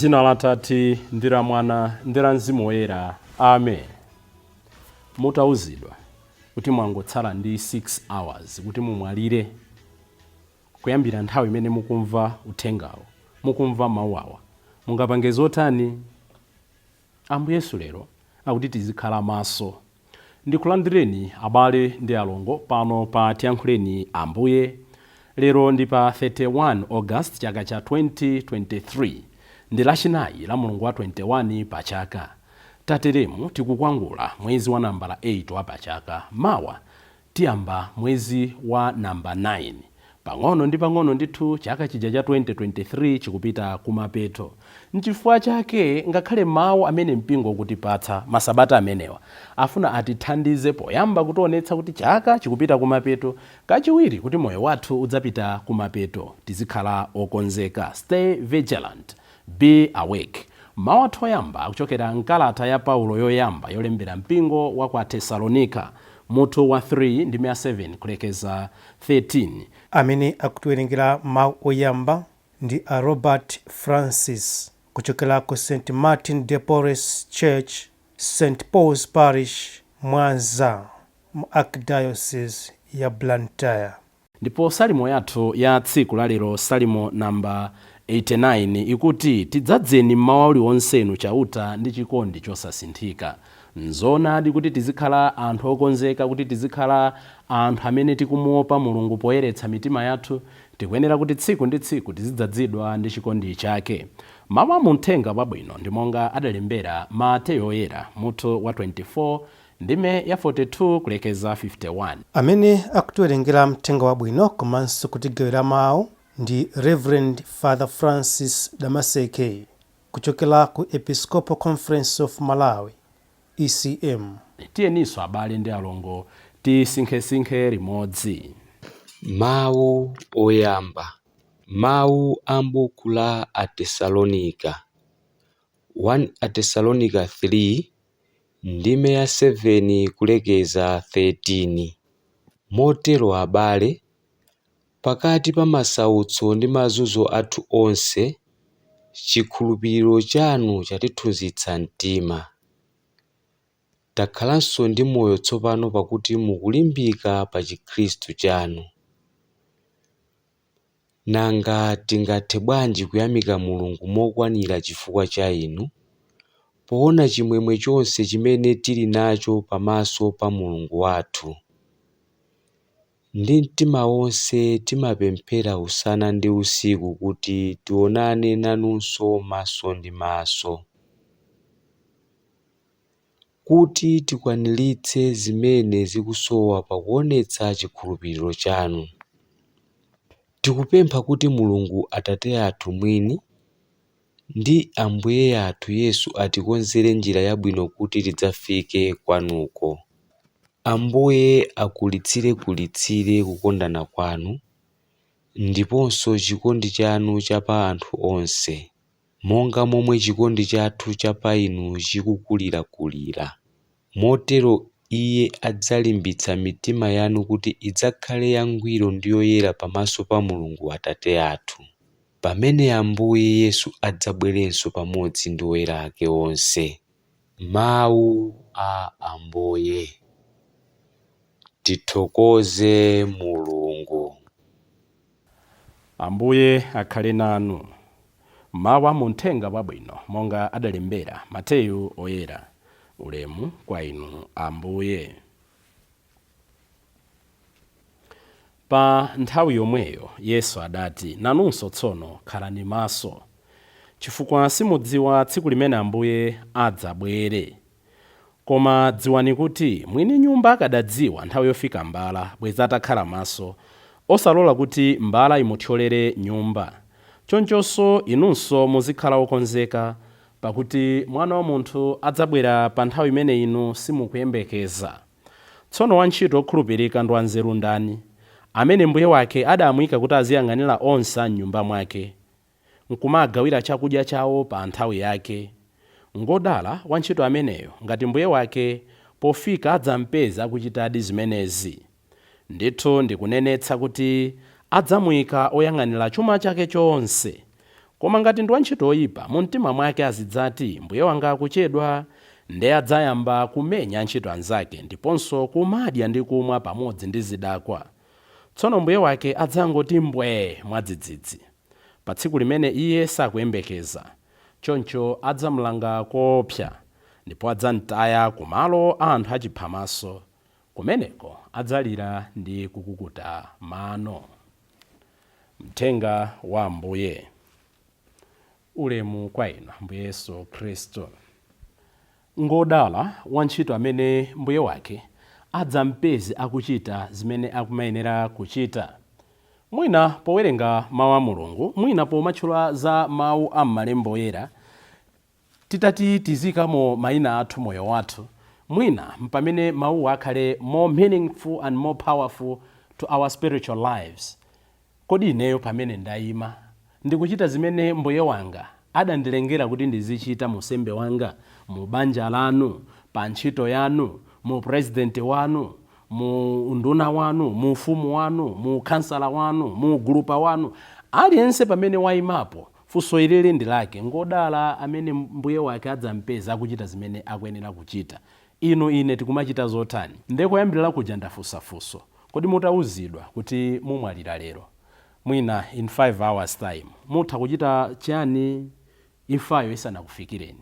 Dzina la Atate ndi la Mwana ndi la Mzimu Woyera. Amen. Mutauzidwa kuti mwangotsala ndi 6 hours kuti mumwalire, kuyambira nthawi imene mukumva uthengawo, mukumva mawu awa, mungapange zotani? Ambuye Yesu lero akuti tizikhala maso. Ndikulandireni abale ndi alongo pano pa Tiyankhuleni Ambuye. Lero ndi pa 31 August chaka cha 2023. Ndi lachinayi la mulungu wa 21 pa chaka. Tateremu tikukwangula mwezi wa nambala 8 wa pachaka. Mawa tiyamba mwezi wa namba 9. Pang'ono ndi pang'ono ndithu chaka chija cha 2023 chikupita kumapeto. Nchifukwa chake ngakhale mawu amene mpingo ukutipatsa masabata amenewa afuna atithandize poyamba kutionetsa kuti chaka chikupita kumapeto, kachiwiri kuti moyo wathu udzapita kumapeto. Tizikhala okonzeka. Stay vigilant. Be awake. Mawu athu oyamba akuchokera m'kalata ya Paulo yoyamba yolembera mpingo wa ku Atesalonika, mutu wa 3 ndime ya 7 kulekeza 13. Amene akutiwerengera mawu oyamba ndi a Robert Francis kuchokera ku St Martin de Porres Church, St Paul's Parish, Mwanza, mu Archdiocese ya Blantyre. Ndipo Salimo yathu ya tsiku la lero, Salimo namba 89, ikuti, Tidzadzeni mmawa uliwonse Inu Chauta ndi chikondi chosasinthika. Nzoonadi kuti tizikhala anthu okonzeka, kuti tizikhala anthu amene tikumuopa Mulungu poyeretsa mitima yathu, tikuyenera kuti tsiku ndi tsiku tizidzadzidwa ndi chikondi chake. Mawu a mu Mthenga Wabwino ndi monga adalembera Mateyo Oyera, mutu wa 24, ndime ya 42 kulekeza 51. Amene akutiwerengera Mthenga Wabwino komanso kutigawira mawu ndi Rev Father Francis Damaseke kuchokera ku Episcopal Conference of Malawi, ECM. Tiyeninso abale ndi alongo tisinkhesinkhe limodzi. Mawu oyamba, Mawu a m'buku la Atesalonika, 1 Atesalonika 3, ndime ya 7 kulekeza 13. Motero abale, pakati pa masautso ndi mazunzo athu onse, chikhulupiriro chanu chatithunzitsa mtima. Takhalanso ndi moyo tsopano pakuti mukulimbika pa Chikhristu chanu. Nanga tingathe bwanji kuyamika Mulungu mokwanira chifukwa cha inu, poona chimwemwe chonse chimene tili nacho pamaso pa Mulungu wathu? Ndi mtima wonse timapemphera usana ndi usiku kuti tionane nanunso maso ndi maso, kuti tikwaniritse zimene zikusowa pakuonetsa chikhulupiriro chanu. Tikupempha kuti Mulungu Atate athu mwini ndi Ambuye athu Yesu atikonzere njira yabwino kuti tidzafike kwanuko. Ambuye akulitsirekulitsire kukondana kwanu ndiponso chikondi chanu cha pa anthu onse, monga momwe chikondi chathu cha pa inu chikukulirakulira. Motero Iye adzalimbitsa mitima yanu kuti idzakhale yangwiro ndi yoyera pamaso pa Mulungu Atate athu, pamene Ambuye Yesu adzabwerenso pamodzi ndi oyera ake onse. Mawu a Ambuye. Tithokoze Mulungu. Ambuye akhale nanu. Mawu a mu Mthenga Wabwino monga adalembera Mateyu Oyera. Ulemu kwa inu Ambuye. Pa nthawi yomweyo Yesu adati, Nanunso tsono khalani maso, chifukwa simudziwa tsiku limene Ambuye adzabwere. Koma dziwani kuti mwini nyumba akadadziwa nthawi yofika mbala, bwenzi atakhala maso, osalola kuti mbala imuthyolere nyumba. Chonchonso inunso muzikhala okonzeka, pakuti Mwana wa Munthu adzabwera pa nthawi imene inu simukuyembekeza. Tsono wantchito wokhulupirika ndi wanzeru ndani, amene mbuye wake adaamuika kuti aziyang'anira onse a m'nyumba mwake, nkumawagawira chakudya chao pa nthawi yake? Ngwodala wantchito ameneyo ngati mbuye wake pofika adzampeza akuchitadi zimenezi. Ndithu ndikunenetsa kuti adzamuika woyang'anira chuma chake chonse. Koma ngati ndi wantchito oyipa, mu mtima mwake azidzati, "Mbuye wanga akuchedwa," nde adzayamba kumenya antchito anzake ndiponso kumadya ndi kumwa pamodzi ndi zidakwa. Tsono mbuye wake adzangoti mbwee mwadzidzidzi pa tsiku limene iye sakuyembekeza. Choncho adzamulanga koopsa ndipo adzamtaya kumalo a anthu achiphamaso. Kumeneko adzalira ndi kukukuta mano. Mthenga wa Ambuye. Ulemu kwa inu, Ambuye Yesu Khristu. Ngodala wantchito amene mbuye wake adzampeze akuchita zimene akumayenera kuchita. Mwina powerenga mawu a Mulungu, mwina pomatchula za mawu a m'malemba oyera, titati tizikamo mayina athu, moyo wathu, mwina mpamene mawuwa akhale more meaningful and more powerful to our spiritual lives. Kodi ineyo pamene ndayima ndikuchita zimene mbuye wanga adandilengera kuti ndizichita mu sembe wanga, mu banja lanu, pa ntchito yanu, mu president wanu, mu nduna wanu, mu ufumu wanu, mu kansala wanu, mu gulupa wanu, aliyense pamene wayimapo, funso ilili ndi lake: ngodala amene mbuye wake adzampeza akuchita zimene akuyenera kuchita. Inu, ine, tikumachita zotani? Ndekoyambirira kuja ndafunsafunso: kodi mutauzidwa kuti mumwalira lero, mwina in 5 hours time, mutha kuchita chiyani imfayo isanakufikireni?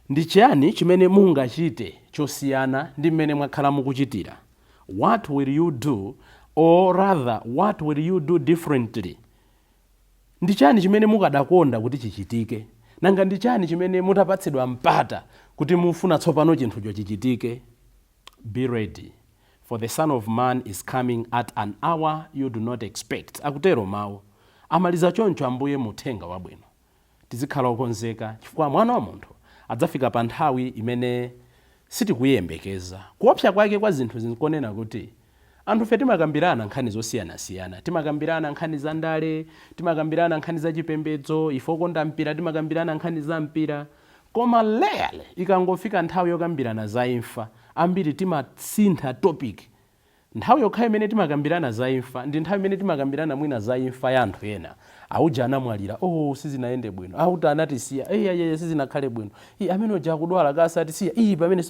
Ndi chiyani chimene mungachite chosiyana ndi mmene mwakhala mukuchitira? What will you do, or rather, what will you do differently? Ndi chani chimene mukadakonda kuti chichitike? Nanga ndi chani chimene mutapatsidwa mpata kuti mufuna tsopano chinthucho chichitike? Be ready, for the Son of Man is coming at an hour you do not expect, akutero mawu. Amaliza choncho Ambuye muthenga wabwino. Tizikhala okonzeka chifukwa Mwana wa Munthu adzafika pa nthawi imene sitikuyiyembekeza. Kuopsa kwake kwa zinthu zinkonena kuti anthu fe timakambirana nkhani zosiyanasiyana. Timakambirana nkhani za ndale, timakambirana nkhani za chipembedzo, ife okonda mpira timakambirana nkhani za mpira, koma rarely ikangofika nthawi yokambirana za imfa, ambiri timasintha topic. Nthawi yokha imene timakambirana za imfa ndi nthawi imene timakambirana mwina za imfa ya anthu ena. Auja anamwalira, oh, sizinayende bwino. Auti anatisiya, eya, sizinakhale bwino. Iye amene uja akudwala kasatisiya iyi pamene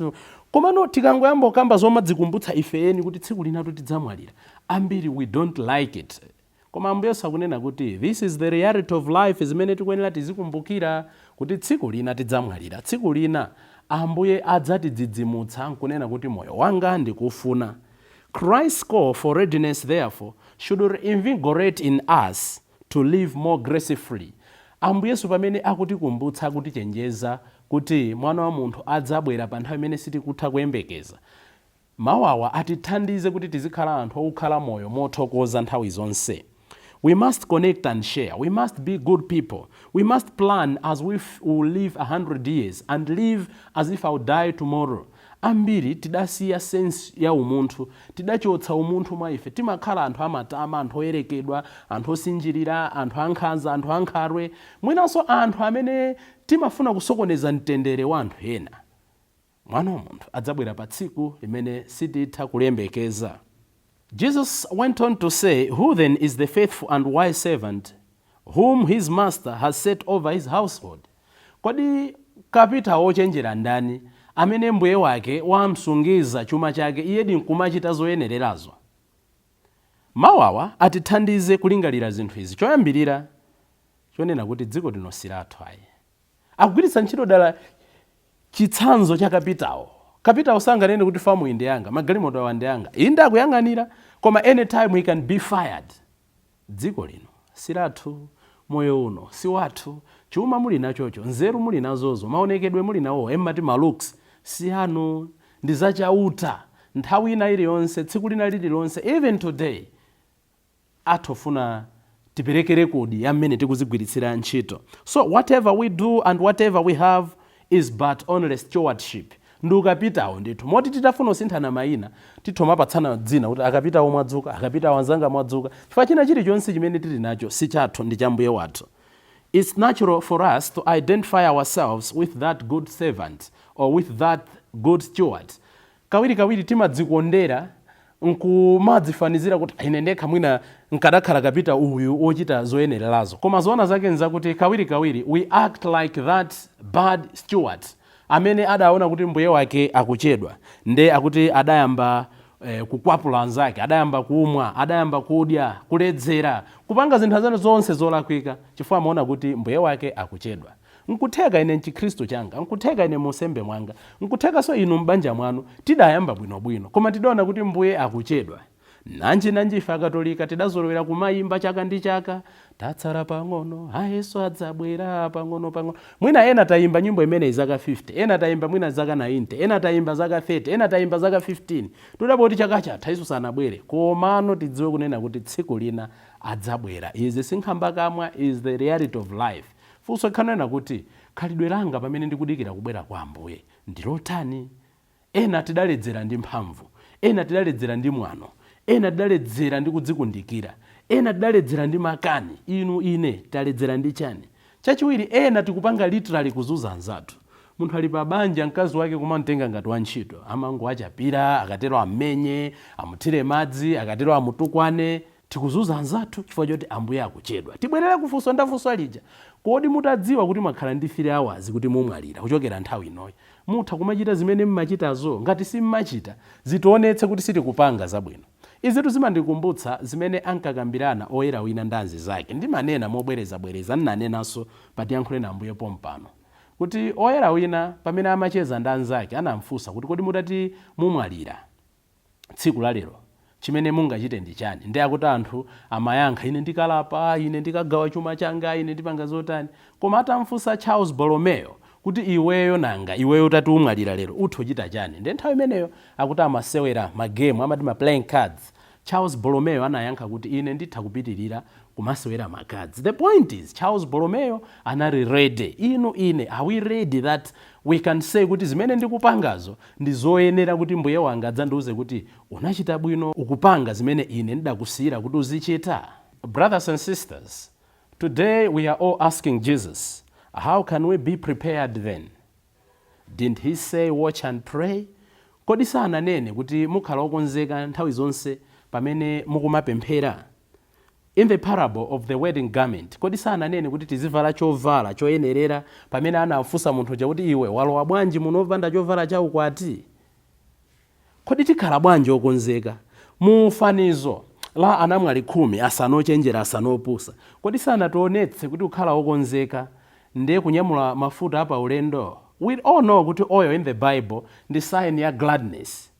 komano tikangoyamba kukamba zomadzikumbutsa ife eni kuti tsiku linatu tidzamwalira, ambiri we don't like it. Koma Ambuye akunena kuti this is the reality of life zimene tikuyenera tizikumbukira, kuti tsiku lina tidzamwalira. Tsiku lina Ambuye adzatidzidzimutsa nkunena kuti, "Moyo wanga ndikufuna." Christ's call for readiness therefore should reinvigorate in us to live more gracefully. Ambuye Yesu pamene akutikumbutsa, akutichenjeza kuti Mwana wa Munthu adzabwera pa nthawi imene sitikutha kuyembekeza, mawu atithandize kuti tizikhala anthu okukhala moyo mothokoza nthawi zonse. We must connect and share. We must be good people. We must plan as if we will live 100 years and live as if I will die tomorrow. Ambiri tidasiya sense ya umunthu, tidachotsa umunthu mwa ife. Timakhala anthu amatama, anthu oyerekedwa, anthu osinjirira, anthu ankhanza, anthu ankhalwe, mwinanso anthu amene timafuna kusokoneza mtendere wa anthu ena. Mwana wa Munthu adzabwera pa tsiku limene sititha kuliyembekeza. Jesus went on to say, "Who then is the faithful and wise servant whom his master has set over his household?" Kodi kapitawo wochenjera ndani amene mbuye wake wamsungiza chuma chake, iye nkumachita zoyenererazo? Mawu atithandize kulingalira zinthu izi. Choyambirira, chonena kuti dziko lino silathu ayi. Akugwiritsa ntchito dala chitsanzo cha kapitawo. Kapitawo sanganene kuti famu iyi ndi yanga, magalimoto awa ndi yanga. Inde, akuyang'anira, koma anytime he can be fired. Dziko lino silathu, moyo uno si wathu. Chuma muli nachocho, nzeru muli nazozo, maonekedwe muli nawo, emmati ma looks, si anu, ndi zachauta. Nthawi ina iliyonse, tsiku lina lililonse, even today, atofuna tipereke rekodi ya mmene tikuzigwiritsira ntchito. So whatever we do and whatever we have is but only stewardship, ndi ukapitawo ndithu, moti titafuna kusinthana mayina tithomapatsana dzina kuti akapitawo mwadzuka, akapitawo anzanga mwadzuka, chifukwa china chilichonse chimene tili nacho si chathu, ndi cha Mbuye wathu. It's natural for us to identify ourselves with that good servant or with that good steward. Kawirikawiri timadzikondera Nkumadzifanizira kuti ine ndekha mwina nkadakhala kapita uyu wochita zoyenererazo. Koma zoona zake nzakuti kawirikawiri we act like that bad steward amene adaona kuti mbuye wake akuchedwa, nde akuti adayamba kukwapula anzake, adayamba kumwa, adayamba kudya, kuledzera, kupanga zinthu zanu zonse zolakwika, chifukwa amaona kuti mbuye wake akuchedwa. Nkutheka ine mchikhristu changa, nkutheka ine musembe mwanga, nkuthekanso inu m'banja mwanu, tidayamba bwinobwino, koma tidaona kuti mbuye akuchedwa. Nanji nanji ife Akatolika tidazolowera kumayimba chaka ndi chaka, "Tatsala pang'ono, ayesu adzabwera pang'ono pang'ono." Mwina ena tayimba nyimbo imeneyi zaka 50, ena tayimba mwina zaka 90, ena tayimba zaka 30, ena tayimba zaka 15. Tudabwa kuti chaka chatha Yesu sanabwere. Komano tidziwe kunena kuti tsiku lina adzabwera. Izi sinkhambakamwa, is the reality of life. Funso ikhanena kuti khalidwe langa pamene ndikudikira kubwera kwa Ambuye ndilotani? Ena tidaledzera ndi mphamvu, ena tidaledzera ndi mwano, ena tidaledzera ndi kudzikundikira, ena tidaledzera ndi makani. Inu, ine, taledzera ndi chani? Chachiwiri, ena tikupanga literally kuzunza anzathu. Munthu ali pa banja, mkazi wake kumamtenga ngati wantchito, amangoachapira, akatero ammenye, amuthire madzi, akatero amutukwane. Tikuzunza anzathu chifukwa choti Ambuye akuchedwa. Tibwerere kufunso ndafunsa lija: kodi mutadziwa kuti mwakhala ndi 3 hours kuti mumwalira kuchokera nthawi inoyi, mutha kumachita zimene mmachitazo? Ngati simmachita, zitionetse kuti sitikupanga zabwino. Izitu zimandikumbutsa zimene ankakambirana oyera wina ndi anzake. Ndimanena mobwerezabwereza, nnanenanso patiyankhule na Ambuye pompano, kuti oyera wina pamene amacheza ndi anzake anamfunsa kuti, "Kodi mutati mumwalira tsiku la lero, chimene mungachite ndi chani?" Ndi akuti anthu amayankha, "Ine ndikalapa, ine ndikagawa chuma changa, ine ndipanga zotani." Koma atamfunsa Charles Borromeo kuti, "Iweyo nanga, iweyo utati umwalira lero utha kuchita chani?" Ndi nthawi imeneyo akuti amasewera magemu, amati ma playing cards. Charles Borromeo anayankha kuti, "Ine nditha kupitirira kumasewera ma cards." The point is, Charles Borromeo anali ready. Inu, ine, are we ready that we can say kuti zimene ndikupangazo ndi zoyenera kuti mbuye wanga adzandiuze kuti, "Unachita bwino, ukupanga zimene ine ndidakusiyira kuti uzichita"? Brothers and sisters, today we are all asking Jesus, how can we be prepared then? Didn't he say, "Watch and pray"? Kodi sananene kuti mukhala okonzeka nthawi zonse pamene mukumapemphera? In the parable of the wedding garment, kodi sananene kuti tizivala chovala choyenerera, pamene anafunsa munthu uja kuti, "Iwe walowa bwanji muno opanda chovala chaukwati?" Kodi tikhala bwanji okonzeka? Mu fanizo la anamwali 10, asanu ochenjera, asanu opusa, kodi sanationetse kuti kukhala okonzeka ndiye kunyamula mafuta apaulendo? We all know kuti oil in the Bible ndi sign ya gladness.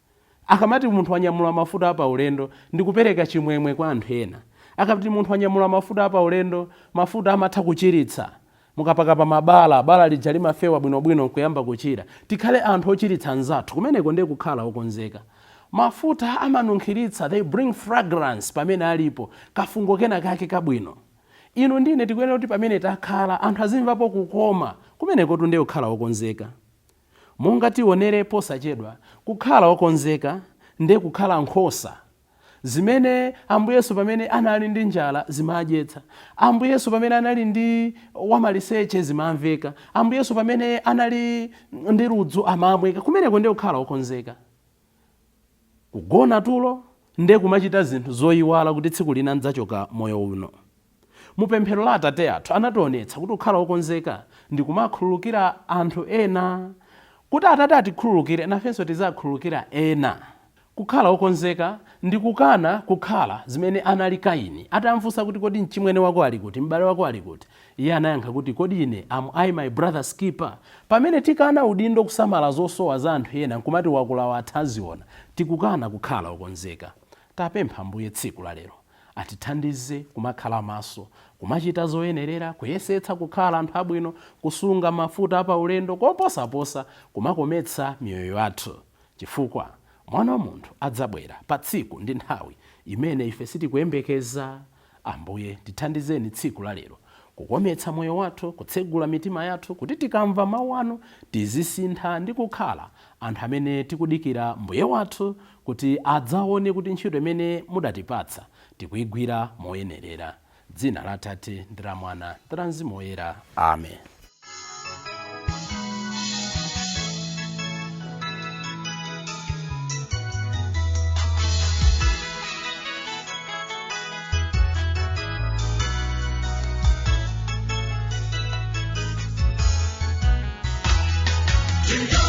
Akamati munthu wanyamula mafuta apaulendo, ndi kupereka chimwemwe kwa anthu ena. Akati munthu wanyamula mafuta apaulendo, mafuta amatha kuchiritsa. Mukapaka pa mabala, bala lija limafewa bwinobwino nkuyamba kuchira. Tikhale anthu ochiritsa anzathu, kumeneko ndiye kukhala okonzeka. Mafuta amanunkhiritsa, they bring fragrance pamene alipo, kafungo kena kake kabwino. Inu ndine tikuyenera kuti pamene takhala anthu azimvapo kukoma. Kumeneko ndiye kukhala okonzeka. Monga tionere posachedwa, kukhala okonzeka ndiye kukhala nkhosa zimene Ambuye Yesu pamene anali ndi njala zimadyetsa, Ambuye Yesu pamene anali ndi wamaliseche zimamveka, Ambuye Yesu pamene anali ndi ludzu amamweka. Kumeneko ndiye kukhala okonzeka. Kugona tulo ndiye kumachita zinthu zoyiwala kuti tsiku lina ndidzachoka moyo uno. Mupemphero la Atate athu anationetsa kuti kukhala okonzeka ndi kumakhululukira anthu ena. Kuti Atate atikhululukire, nafenso tizakhululukira ena. Kukhala okonzeka ndi kukana kukhala zimene anali Kaini. Atamfunsa kuti, "Kodi mchimwene wako ali kuti? M'bale wako ali kuti?" iye anayankha kuti, "Kodi ine, am I my brother's keeper?" Pamene tikana udindo kusamala zosowa za anthu ena nkumati wakulawa athaziona, tikukana kukhala okonzeka. Tapempha Ambuye tsiku la lero atithandize kumakhala maso, kumachita zoyenerera, kuyesetsa kukhala anthu abwino, kusunga mafuta apaulendo, koposaposa kumakometsa miyoyo yathu, chifukwa Mwana wa Munthu adzabwera pa tsiku ndi nthawi imene ife sitikuyembekeza. Ambuye, tithandizeni tsiku la lero kukometsa moyo wathu, kutsegula mitima yathu kuti tikamva mawu anu tizisintha ndi kukhala anthu amene tikudikira Mbuye wathu kuti adzaone kuti ntchito imene mudatipatsa tikuyigwira moyenerera. Dzina la Atate ndi la Mwana ndi la Mzimu Woyera, amen. To